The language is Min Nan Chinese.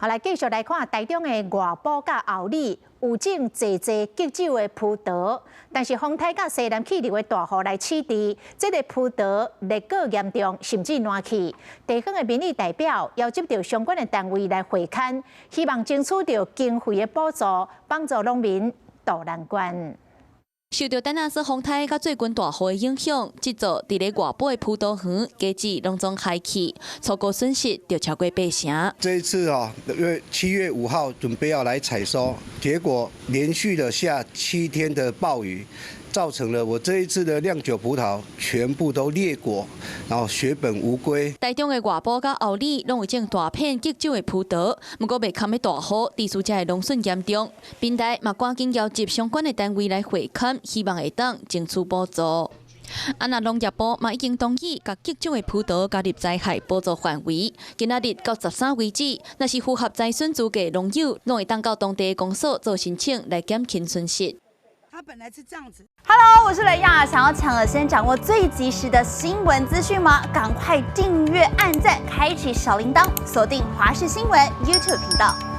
好，來繼續來看台中的外埔佮后里有種濟濟桔酒的葡萄，但是風颱佮西南氣流的大雨來試治，這个葡萄裂果嚴重，甚至爛去。地方的民意代表邀集著相關的單位來會勘，希望爭取著經費的補助，幫助農民渡難關。受著丹娜絲風颱佮最近大雨的影響，這座佇咧外埔的葡萄園果子攏總害去，初步損失就超過八成。這一次啊，因為7月5號準備要來採收，結果連續的下7天的暴雨，造成了我這一次的釀酒葡萄全部都裂果，然後血本無歸。台中的外埔佮后里攏有種大片桔酒的葡萄，毋過袂堪的大雨，致使遮的農損嚴重。平台嘛趕緊邀集相關的單位來會勘，希望會當爭取補助。啊，若農業部嘛已經同意，共桔酒的葡萄加入災害補助範圍。今仔日到13為止，若是符合災損資格農友，攏會當到當地公所做申請來減輕損失。他本來是這樣子。 Hello，我是雷亞，想要搶先掌握最及時的新聞資訊嗎？趕快訂閱、按讚、開啟小鈴鐺，鎖定華視新聞 YouTube 頻道。